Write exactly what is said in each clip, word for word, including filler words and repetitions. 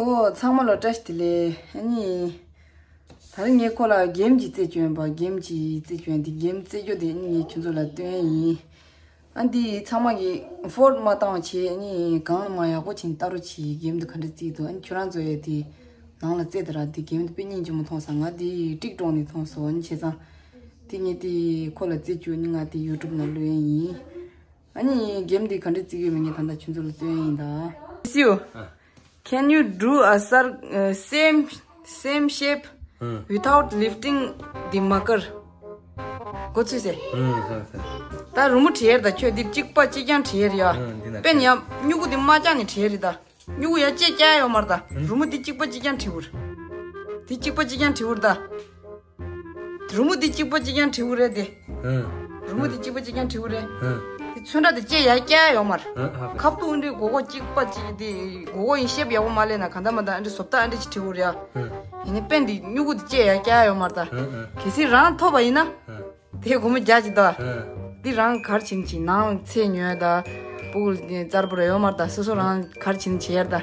ཨོ་ཚང་མ་ལ་བཀྲ་ཤིས་བདེ་ལེགས། ཨ་ནི། ད་རིང་ངས་ཁོ་ལ་གེམ་གྱི་རྩེད་སྤྱོད་པ་གེམ་གྱི་རྩེད་སྤྱོད་འདི་གེམ་རྩེད་རྒྱུ་དེ་ཨ་ནི་ངས་ཁྱོད་ཚོ་ལ་སྟོན་ཡིན། ཨ་འདི་ཚང་མ་གིས་ཨ་ཕོར་མ་བཏང་བ་བྱས་ཨ་ནི་གང་ལ་མ་ཡག་པོ་བྱིན་ལྟ་རོགས་བྱེད། གེམ་དུ་ག་འདྲ་རྩེད་འདུག་ཨ་ནི་ཁྱོད་རང་ཚོ་ཡ་དེ་ནང་ལ་རྩེད་དེ་ར་དེ་གེམ་དུ་དཔེ་སྙིང་རྗེ་མོ་མཐོང་སོང་། ང་དེ་ཀྲིག་ཀྲོག་ནས་མཐོང་སོང་། ཨ་ནི་བྱས་ཙང་དེ་ངས་དེ་ཁོ་ལ་རྩེད་རྒྱུ་ཨ་ནི་ང་དེ་ཡུ་ཊུབ་ནང་བླུགས་ཡ་ཡིན། ཨ་ནི་གེམ་འདི་ག་འདྲ་རྩེ་གི་ཡོད་མེད་ངས་ད་ལྟ་ཁྱོད་ཚོ་ལ་སྟོན་ཡིན་ད། See you. Can you draw a cir- uh, same same shape without lifting the marker? གོ་ཚུལ་ཟེར། ད་རི་མོ་བྲིས་ཡར་ད་ཁྱོད་འདི་གཅིག་པ་གཅིག་རྐྱང་བྲིས་ཡར་ཡ། དཔེར་ན་ཡ་སྨྱུ་གུ་འདི་མ་བཀྱག་ནས་བྲིས་ཡར་རེད་ད། སྨྱུ་གུ་ཡ་ཅེ་བཀྱག་ཡོད་མ་རེད་ད། རི་མོ་འདི་གཅིག་པ་གཅིག་རྐྱང་བྲིས་འུར། འདི་གཅིག་པ་གཅིག་རྐྱང་བྲིས་འུར་ད། རི་མོ་འདི་གཅིག་པ་གཅིག་རྐྱང་བྲིས་འུར་རེད་དེ། རི་མོ་འདི་གཅིག་པ་གཅིག་རྐྱང་བྲིས་འུར་རེད། དེ་ཚོན་ཁྲ་དེ་ཅེ་ཡ་བཀྱག་ཡོད་མ་རེད། ཁབ་ཏུ་འདི་མགོ་སྐོར་གཅིག་པ་གཅིག་དེ་མགོ་སྐོར་ཡིན་ཤེབ་ཡག་པོ་མ་ལེན་ན་ག་འདྲ་མ་འདྲ་ཨ་འདྲ་བཟོ་ལྟ་ཨ་འདྲ་ཅིག་བྲིས་འུར་ཡ། ཡིན་ནའི་དཔེ་འདི་སྨྱུ་གུ་འདི་ཅེ་ཡ་བཀྱག་ཡོད་མ་རེད་ད། གལ་སྲིད་རང་ཐོབ་པ་ཡིན་ན། དེ་སྒོར་མོ་བརྒྱ་ཅིག་ད། འདི་རང་གར་ཕྱིན་ཅིག་ནང་ཚེ་ཉོས་ད། སྤུ་གུ་གཙར་བུ་ར་ཡོད་མ་རེད་ད། སོ་སོ་རང་གར་ཕྱིན་བྱེད་ཡར་ད།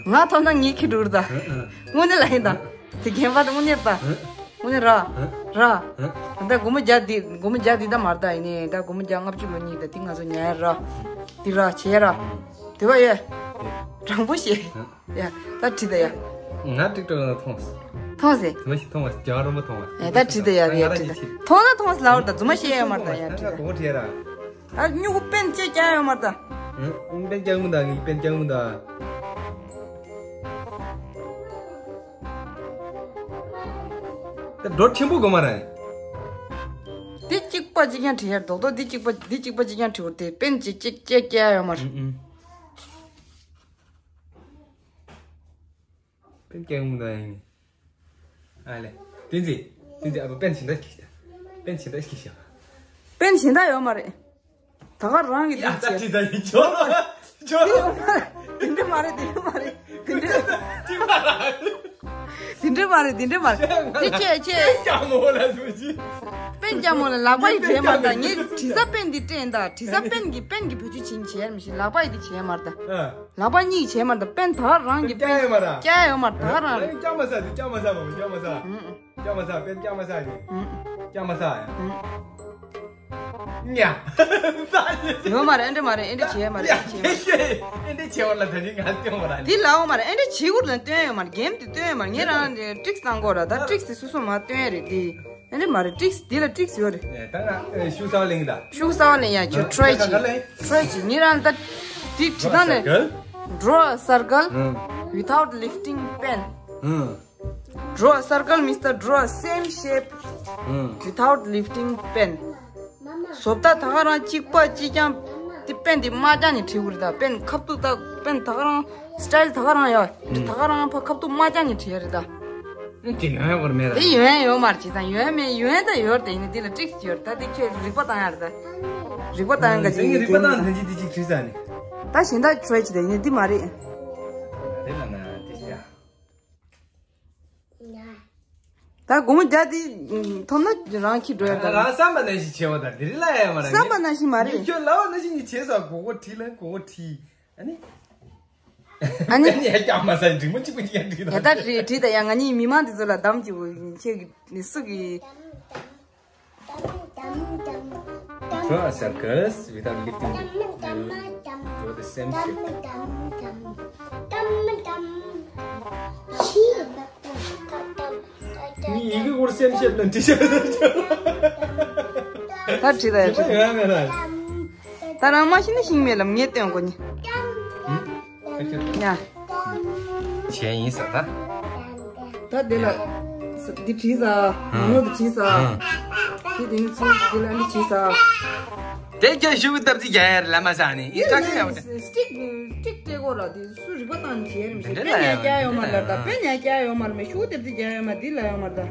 ང་ཐོབ་ན་ངས་ཁྱི་འགྲོ་རེད་ད། དངོས་གནས་ལ་ཡིན་ད། དེ་རྒན་པ་དེ་དངོས་གནས་རེད་ད། དངོས་གནས་ར། ར། ད་སྒོར་མོ་བརྒྱ་འདི་སྒོར་མོ་བརྒྱ་འདི་ད་མ་རེད་ད། ཡིན་ནའི་ད་སྒོར་མོ་བརྒྱ་ལྔ་བཅུ་ལོ་གཉིས་ད་འདི་ང་ཚོ་ཉར་ཡ་ར། འདི་ར་བྱེད་ཡ་ར། དེ་བ་ཡོད། དྲང་པོ་བཤད། ཡ། ད་བྲིས་ད་ཡ། ང་ཀྲིག་ཀྲོག་ལ་མཐོང་སོང་། མཐོང་སེ། རྫུན་མ་ཞིག་མཐོང་བ་རྒྱ་རོ་མ་མཐོང་བ། ཡ་ད་བྲིས་ད་ཡ། ཡ་བྲིས་ད། མཐོང་ན་མཐོང་སེ་ལབ་ར་ད། རྫུན་མ་བཤད་ཡ་མ་རེད་ད། ཡ་བྲིས་ད། གོང་བྲིས་ཡ་ར། ད་སྨྱུ་གུ་པེན་ཅེ་བཀྱག་ཡོད་མ་རེད་ད། ཨུ། པེན་བཀྱག་མི་འདུག་ངས་པེན་བཀྱག་མི་འདུག་ད་འགྲོ་ཆེན་པོ་དགོས་མ་རེད། འདི་གཅིག་པ་གཅིག་རྐྱང་བྲིས་ཡ། རྡོག་རྡོག་འདི་གཅིག་པ་འདི་གཅིག་པ་གཅིག་རྐྱང་བྲིས་འུར་དེ་པེན་ཅེ་ཅེ་ཅེ་བཀྱག་ཡོད་མ་རེད། ཨུ་ཨུ། པེན་བཀྱག་མི་འདུག་ཨ་ཡིན། ཨ་ལེ། བསྟན་འཛིན། བསྟན་འཛིན་ཨ་ཕ་པེན་གཞན་དག་གིས་ཤོག་པེན་གཞན་དག་གིས་ཤོག་པེན་གཞན་དག་ཡོད་མ་རེད། ད་ག་རང་གི་ཡ་འདི་ད་བྱས། ཅི་ད་ཡིན་ཅོ་ཅོ། དེ་ཡོད་མ་རེད། དེ་འདྲ་མ་རེད། དེ་འདྲ་མ་རེད། དེ་འདྲ་ཅི་མ་རེད། དེ་འདྲ་མ་རེད། དེ་ཁྱེད་ཁྱེད། ཀྱང་མོ་ལ་སུ་ཅི། པེན་ཀྱང་མོ་ལ་ལག་པ་ཡི་བྲེས་མ་ད། ངས་བྲིས་ས་པེན་འདི་སྤྲད་ད། བྲིས་ས་པེན་གྱི་པེན་གྱི་བེད་སྤྱོད་བྱེད་བྱེད་ཡ་མི་ཤེས། ལག་པ་ཡི་འདི་བྱེད་མ་ད། ཨ། ལག་པ་གཉིས་བྱས་མ་རེད་ད། པེན་ད་ག་རང་གི་པེན་བཀྱག་ཡོད་མ་རེད། ད་ག་རང་རེད། བཀྱག་མ་ཟ་དེ་བཀྱག་མ་ཟ་མ་བཀྱག་མ་ཟ། ཨུམ། བཀྱག་མ་ཟ་པེན་བཀྱག་མ་ཟ་ཡིན། ཨུམ། བཀྱག་མ་ཟ་ཡ། ཨུམ། ཉ། ཡོད་མ་རེད། ཨེ་འདྲ་མ་རེད། ཨེ་འདྲ་བྱས་མ་རེད། ཨེ་འདྲ་བྱས་མ་རེད། ཨེ་འདྲ་བྱས་པ་ལ་ད་ནི་ང་སྟོན་པ་ར་ནི། འདི་ལའོ་མ་རེད། ཨེ་འདྲ་བྱེད་དགོས་ལ་སྟོན་ཡོད་མ་རེད། གེམ་དེ་སྟོན་ཡོད་མ་རེད། ངས་རང་ཀྲིག་བཏང་དགོས་ར། ད་ཀྲིག་དེ་སོ་སོ་མ་སྟོན་ཡ་རེད་དེ། ཨེ་འདྲ་མ་རེད། ཀྲིག་འདི་ལ་ཀྲིག་ཡོད་རེད། ད་ང་ཤུགས་གསར་པ་ལེན་གི་ད། ཤུགས་གསར་པ་ལེན་ཡ། ཁྱོད་ཊི་རའི་བྱེད། ཊི་རའི་བྱེད། ངས་རང་ད་འདི་བྲིས་སྟངས་ནས། Draw a circle without lifting pen. Draw a circle means the draw a same shape without lifting pen. བཟོ་ལྟ་ད་ག་རང་གཅིག་པ་གཅིག་རྐྱང་། དེ་པེན་དེ་མ་བཀྱག་ནས་བྲིས་དགོས་རེད་ད། པེན་ཁབ་ཏུ་ད་པེན་ད་ག་རང་སི་ཊའིལ་ད་ག་རང་ཡོད། ད་ག་རང་ཕ་ཁབ་ཏུ་མ་བཀྱག་ནས་བྲིས་ཡ་རེད་ད། ཨེ་ཅི་ཡོན་ཡོད་མ་རེད། བྱས་ཙང་ཡོན་མེད། ཡོན་ད་ཡོད་རེད་དེ། ཡིན་ནའི་འདི་ལ་ཀྲིག་ཡོད་རེད་ད། དེ་ཁྱོད་རིག་པ་བཏང་ཡ་རེད་ད། རིག་པ་བཏང་ཡ་ག་ཅིག་ཡིན། རིག་པ་བཏང་ཐོན་གྱི་དེ་ཅིག་བྲིས་ས་ནི། ད་གཞན་དག་ཊི་རའི་བྱེད་དེ། ཡིན་ནའི་འདི་མ་རེད། རེད་ལ་ན་དེ་ཡ། ད་སྒོར་མོ་བརྒྱ་དེ་ཐོབ་ན་རང་ཁྱི་འགྲོ་ཡ་ད། རང་བསམ་པ་ནང་བཞིན་བྱེད་པ་ད་འདི་རེད་ལ་ཡ་མ་རེད། བསམ་པ་ནང་བཞིན་མ་རེད། ཁྱོད་ལབ་པ་ནང་བཞིན་གྱི་བྱས་ས། གོ་གོ་བྲིས་ལ་གོ་གོ་བྲིས། ཨ་ནི། ཨ་ནི། ཡ་ཀྱང་མ་ས་འགྲིག་མོ་གཅིག་པུ་ཅིག་ཡ་འགྲིག་ད། ཡ་ད་བྲིས་བྲིས་ད་ཡ། ང་གཉིས་མི་མང་འདི་ཚོ་ལ་གདམ་གྱི་ཁྱེད་ཀྱི་སུ་གི། Draw a circle without lifting. Draw the same shape. ནི་ཡི་གེ་སྐོར་སེམས་ཤེས་དང་འདྲི་ཤེས། ད་བྲིས་ད་ཡ། ད་རང་མ་ཤེས་ན་ཤེས་མེད་ལབ། ངས་སྟོན་དགོས་ནི། ཡ། བྱས་ཡིན་ས་ད། ད་དེ་ལ་འདི་བྲིས་ས། ནོར་འདི་བྲིས་ས། དེ་དེ་ནི་ཚུར་དེ་ལ་འདི་བྲིས་ས། དེ་ཀྱང་ཤུ་གུ་སྟབས་ཙི་རྒྱ་ཡར་ལ་མ་ས་ནི་ཡི་ཀྲག་ཤི་ཡ་བ། སི་ཊིག་སི་ཊིག་སྤྲད་དགོས་ར། དེ་སུ་རིག་པ་བཏང་ནི་བྱས་རེད་མི་ཤེས། དེ་འདྲ་པེན་ཡ་བཀྱག་ཡོད་མ་ལ་ད། པེན་ཡ་བཀྱག་ཡོད་མ་རེད། མི་ཤུ་གུ་སྟབས་ཙི་རྒྱ་ཡོད་མ། འདི་ལ་ཡོད་མ་ད།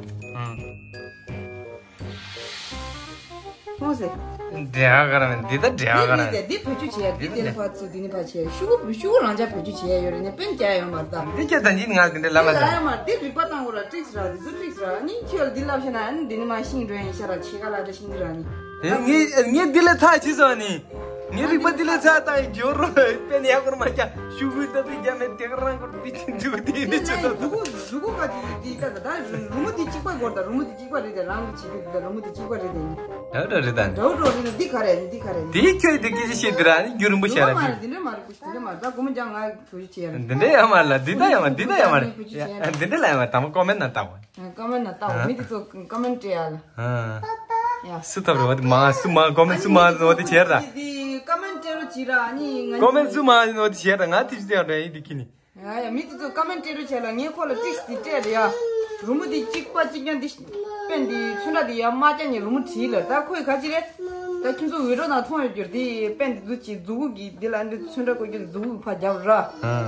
མཐོང་སེ། འབྲེལ་བ་ག་ར་མེད། འདི་ད་འབྲེལ་བ་ག་ར་མེད། འདི་འདི་བེད་སྤྱོད་བྱས་ཡ། འདི་དེ་ནི་ཕར་ཚུར་དེ་ནི་ཕར་བྱས། ཤུ་གུ་ཤུ་གུ་རང་ཅག་བེད་སྤྱོད་བྱས་ཡ་ཡོད་རེད། ནི་པེན་རྒྱག་ཡ་ཡོད་མ་རེད་ད། འདི་ཁྱོད་ད་འདི་ང་དེ་འདྲ་ལབ་མ་ད། ལབ་ཡ་མ་རེད། འདི་རིག་པ་བཏང་དགོས་ར། ཀྲིག་ར། འདི་ཚོ་ཀྲིག་ར། ཨ་ནི་ཁྱོད་འདི་ལབ་ཤེས་ན་ཨ་ནི་འདི་ནི་མ་ཤེས་འགྲོ་ཡ་ཡིན་ཤ་ར། ཆེ་ག་ལ་འདྲ་ཤེས་འདི་ར་ནི། ཨེ་ངས་ངས་འདི་ལ་ཚ་བྱས་སོང་ནི། ངའི་རིག་པ་འདི་ལས་ཚ་དང་འབྱོར་རོ། དཔེ་ནི་ཡག་པོར་མ་རྒྱག་ཤུ་གུ་ལྟ་བུའི་རྒྱ་མེད་དེ་ག་རང་སྐོར་འདི་ཅི་འདུག་དེ་ཡིན་ནི་ཅི་ད་ད། གཟུགས་པོ་གཟུགས་པོ་ག་ཅིག་འདི་ལྟ་ད་ད་རུ་མོ་འདི་གཅིག་པ་སྐོར་ད་རུ་མོ་འདི་གཅིག་པ་རེད་དེ། རང་གི་བྱེད་རྒྱུ་འདི་ད་རུ་མོ་འདི་གཅིག་པ་རེད་དེ། འདྲ་འདྲ་རེད་ད། འདྲ་འདྲ་རེད་ན་འདི་ག་རེད། འདི་ག་རེད། འདི་ཁྱོད་འདི་སྐད་ཆ་བཤད་འདི་ར་ནི་རྒྱུ་རིན་པོ་ཆེ་ར་འདི། འདི་འདྲ་མ་རེད། འདི་འདྲ་མ་རེད། ད་སྒོར་མོ་རྒྱག་ང་གོ་ཆེ་ཡ། འདི་འདྲ་ཡ་མ་ལ་འདི་ད་ཡ་མ་འདི་ད་ཡ་མ་རེད། འདི་འདྲ་ལ་ཡ་མ་དང་པོ་ཀོ་མེན་ན་ལྟ་བ། ཀོ་མེན་ན་ལྟ་བ། མི་དེ་ཚོ་ཀོ་མེན་སྤྲད་ཡ་ལ། ཡ། སུ་ཐབ་རེད་བ། དེ་མ་སུ་མ་ཀོ་མེན་སུ་མ་ནོ་དེ་བྱེད་ར། ཀོ་མེན་སྤྲད་རོགས་བྱེད་ར་ནི་ང་། ཀོ་མེན་སུ་མ་ནོ་དེ་བྱེད་ར། ང་དེ་བྱེད་ར་ཡིན་དེ་ཁྱི་ནི། ཡ་ཡ། མི་དེ་ཚོ་ཀོ་མེན་སྤྲད་རོགས་བྱེད་ལ། ངས་ཁོ་ལ་ཏིག་སི་དེ་སྤྲད་རེད་ཡ། རུ་མོ་དེ་གཅིག་པ་གཅིག་རྐྱང་དེ་པན་དེ་ཚོན་ཁྲ་དེ་ཡ་མ་རྐྱང་ནས་རུ་མོ་བྲིས་ལ། ད་ཁོས་ག་ཅི་རེད། ད་ཁྱོད་ཚོ་བི་ཌིའོ་ནང་མཐོང་ཡོད་རྒྱུར་དེ་པན་དེ་ཚོ་གཅིག་མཛུ་གུ་གི་དེ་ལ་འདི་ཚོན་ཁྲ་བཀོད་རྒྱུ་དེ་མཛུ་གུ་ཕར་རྒྱབ་ར།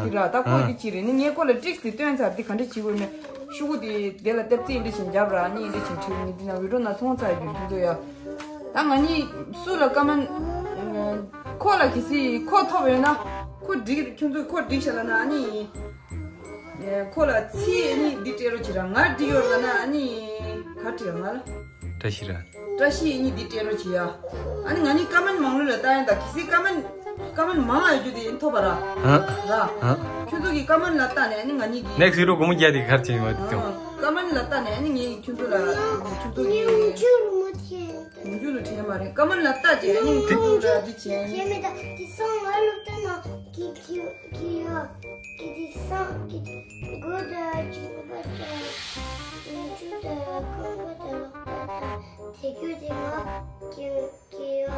དེ་ར་ད་ཁོས་དེ་ཅི་རེད་ནི། ངས་ཁོ་ལ་ཏིག་སི་དེ་སྟོན་ཚར། དེ་ག་འདྲ་བྱེད་དགོས་མེད། ཤུ་གུ་དེ་དེ་ལ་ལྟེབ་རྩེག་འདི་བཞིན་རྒྱབ་ར་ནི་འདི་བཞིན་བྲིས་ནི། འདི་ན་བི་ཌིའོ་ནང་མཐོང་ཚར་རྒྱུ་ཁྱོད་ཚོ་ཡ། ད་ང་གཉིས་སུ་ལ་ཀོ་མེན་ཁོ་ལ་གི་སི་ཁོ་ཐོབ་ཡོད་ན་ཁོ་འགྲིག་ཁྱོད་ཚོས་ཁོ་འགྲིག་བྱ་ལ་ན་ཨ་ནི། ཁོ་ལ་ཚིག་ཨ་ནི་འདི་སྤྲད་རོགས་བྱེད་ར། ང་འགྲིག་ཡོད་ལ་ན་ཨ་ནི་ག་སྤྲད་ང་ལ། བཀྲ་ཤིས་ར། བཀྲ་ཤིས་ཨ་ནི་འདི་སྤྲད་རོགས་བྱེད་ཡ། ཨ་ནི་ང་གཉིས་ཀོ་མེན་མང་ལོས་ལ་ལྟ་ཡ། ད་གི་སི་ཀོ་མེན་ཀོ་མེན་མང་ཡོད་རྒྱུ་དེ་ཐོབ་པ་ར། ཧ། ར། ཧ། ཁྱོད་ཚོ་གི་ཀོ་མེན་ལ་ལྟ་ནས་ཨ་ནི་ང་གཉིས་ཀྱི་ནེག་སི་ཡི་ཊུབ་སྒོར་མོ་བརྒྱ་དེ་གར་ཕྱིན་ཡོད་དེ། ཀོ་མེན་ལ་ལྟ་ནས་ཨ་ནི་ངས་ཁྱོད་ཚོ་ལ་ཁྱོད་ཚོ་གི་ཉུང་ཆུ་རུ་མོ་ཆེ། ཉུང་ཆུ་ལ་བྲིས་མ་རེད། ཀོ་མེན་ལ་ལྟ་རྗེས་ཨ་ནི་ཁྱོད་ཚོ་ལ་འདི་བྱས། ཁྱེད་མི་ད་དེ་སང་ང་སློབ་གྲྭ་ནང་གི་གི་གི་ཡོད་གི་དེ་སང་གི་གོ་ད་ཅི་གོ་ད་ཉུང་ཆུ་ད་ཁོང་གོ་ད་ལོག་ད་ད་དེ་ཁྱོད་དེ་ང་གི་ཁྱོད་ཁྱོད་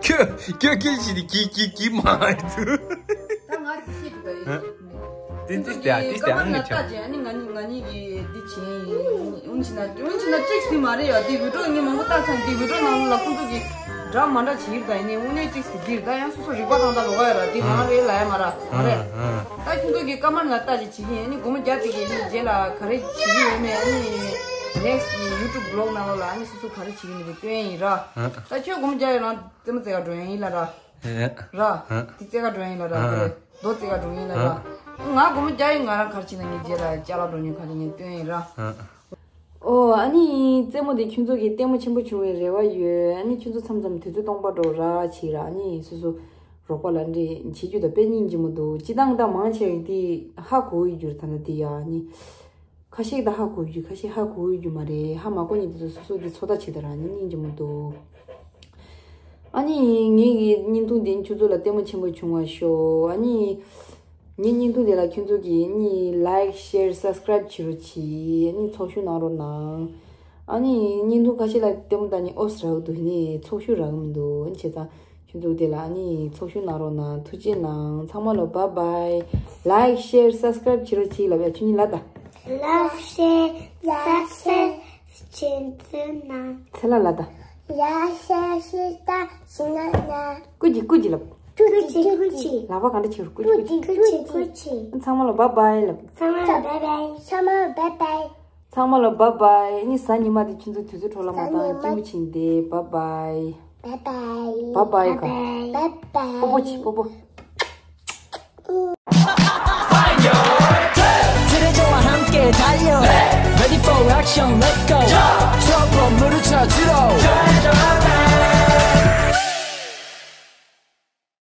ཁྱོད་ཁྱོད་ཞིག་ནི་ཁྱི་ཁྱི་ཁྱི་མ་ཡིན་ཚུལ། ད་ང་ཤེས་ཀྱི་ད་ཡིན། ཧ། ཏིན་ཏིན་ཏེ་ཨ་ཏིས་ཏེ་ཨང་ནི་ཆ། ཀོ་མེན་ལ་ལྟ་རྗེས་ཨ་ནི་ང་གཉིས་ང་གཉིས་ཀྱི་འདི་བྱས་ཡིན། འུན་ཆི་ན་འུན་ཆི་ན་ཏིག་སི་མ་རེད་ཡ། འདི་བི་ཌིའོ་ངས་མང་པོ་ལྟ་ཚར། འདི་བི་ཌིའོ་ནང་ལ་ཁོང་ཚོ་གི་འདྲ་མ་འདྲ་བྱེད་ཡིན། ད་ཡིན་ནི་དངོས་གནས་ཏིག་སི་འདིར་ད་ཡང་སོ་སོ་རིག་པ་དང་ད་ལོག་ཡ་ར། འདི་མ་རེད་ལ་ཡ་མ་ར་མ་རེད། ད་ཁྱོད་ཚོ་གི་ཀོ་མེན་ལ་ལྟ་རྗེས་བྱེད་ཀྱི་ཡིན། ཨ་ནི་སྒོར་མོ་བརྒྱ་དེ་གི་ཨ་ནི་རྗེས་ལ་ག་རེ་བྱེད་ཀྱི་ཡོད་མེད་ཨ་ནི་ནེག་སི་ཊི་གི་ཡུ་ཊུབ་བི་ལོག་ནང་ལོགས་ལ་ཨ་ནི་སོ་སོ་ག་རེ་བྱེད་ཀྱི་ཡིན་པའི་སྟོན་ཡིན་ར། ད་ཁྱོད་སྒོར་མོ་བརྒྱ་ཡོད་རང་རྩེད་མོ་རྩེ་ག་འགྲོ་ཡ་ཡིན་ལ་ར། ཧེ། ར། ཧ། དེ་རྩེ་ག་འགྲོ་ཡིན་ལ་ར། ཧ། རྡོ་རྩེ་ག་འགྲོ་ཡིན་ལ་ར། ཧ། ང་སྒོར་མོ་བརྒྱ་ཡིན། ང་རང་ག་རེ་བྱེད་ན་ངའི་རྗེས་ལ་ཅ་ལག་འགྲོ་ཉོ་ག་རེ་ངས་སྟོན་ཡིན་ར། ཧ། ཨོ་ཨ་ནི་རྩེད་མོ་དེ་ཁྱོད་ཚོ་གི་ལྟད་མོ་ཆེན་པོ་བྱུང་བའི་རེ་བ་ཡོད། ཨ་ནི་ཁྱོད་ཚོ་མཚམས་མཚམས་དུས་ཚོད་སྟོང་པ་འགྲོ་ར་བྱེད་ར། ཨ་ནི་སོ་སོ་རོགས་པ་ལ་འདྲེ་བྱེད་རྒྱུ་དང་དཔེ་སྙིང་རྗེ་མོ་འདུག་སྤྱི་བཏང་ད་མང་ཆེ་བ་དེ་ཧ་གོ་ཡོད་རྒྱུ་རེད། ད་ལྟ་དེ་ཡ་ཨ་ནི། ཁ་ཤས་ད་ཧ་གོ་རྒྱུ་ཁ་ཤས་ཧ་གོ་རྒྱུ་མ་རེད། ཧ་མ་གོ་མཁན་དེ་ཚོ་སོ་སོ་གི་ཚོད་ལྟ་བྱེད་ད་རང་ཉིད་སྙིང་རྗེ་མོ་འདུག་ཨ་ནི་ངའི་གི་བརྙན་ཐུང་འདི་ཁྱོད་ཚོ་ལ་ལྟད་མོ་ཆེན་པོ་བྱུང་བ་ཤོག་ཨ་ནི་ངའི་བརྙན་ཐུང་འདི་ལ་ཁྱོད་ཚོ་གི་ནི་ལའིཀ་ཤེར་སབ་སི་ཀ་རའིབ་བྱེད་རོགས་གྱིས། ཨ་ནི་ཚོགས་ཞུགས་གནང་རོགས་གནང་། ཨ་ནི་བརྙན་ཐུང་ཁ་ཤས་ལ་ལྟད་མོ་ལྟ་ནི་ཨོ་སི་རག་འདུག་ནི་ཚོགས་ཞུགས་རག་མི་འདུག་ཨ་ནི་བྱས་ཙང་། ཁྱོད་ཚོ་དེ་ལ་ཨ་ནི་ཚོགས་ཞུགས་གནང་རོགས་གནང་། ཐུགས་རྗེ་གནང་། ཚང་མ་ལ་བཱའི་བཱའི། ལའིཀ་ཤེར་སབ་སི་ཀ་རའིབ་བྱེད་རོགས་གྱིས་ལབ་ཡ། ཁྱོད་གཉིས་ལབ་ད། ལའིཀ་ཤེར་སབ་སི་ཀ་རའིབ་བྱེད་རོགས་གནང་། ཚེ་ལ་ལབ་ད། ལའིཀ་ཤེར་ཤེར་ད་ཤི་ན་ན། ཀུ་ཅི་ཀུ་ཅི་ལབ། ཀུ་ཅི་ཀུ་ཅི། ལག་པ་གང་འདྲ་བྱེད་རོགས། ཀུ་ཅི་ཀུ་ཅི། ཀུ་ཅི་ཀུ་ཅི། ཚང་མ་ལ་བཱའི་བཱའི་ལབ། ཚང་མ་ལ་བཱའི་བཱའི། ཚང་མ་ལ་བཱའི་བཱའི། ཚང་མ་ལ་བཱའི་བཱའི། ཨ་ནི་གཟའ་ཉི་མ་དེ་ཁྱོད་ཚོ་དུས་ཚོད་འཕྲོ་བརླག་མ་བཏང་། གཟའ་ཉི་མ་སྐྱིད་པོ་བྱེད་དེ། བཱའི་བཱའི། བཱའི་བཱའི། བཱའི་བཱའི་ག་བཱའི་བཱའི། པོ་པོ་བྱེད། པོ་པོ།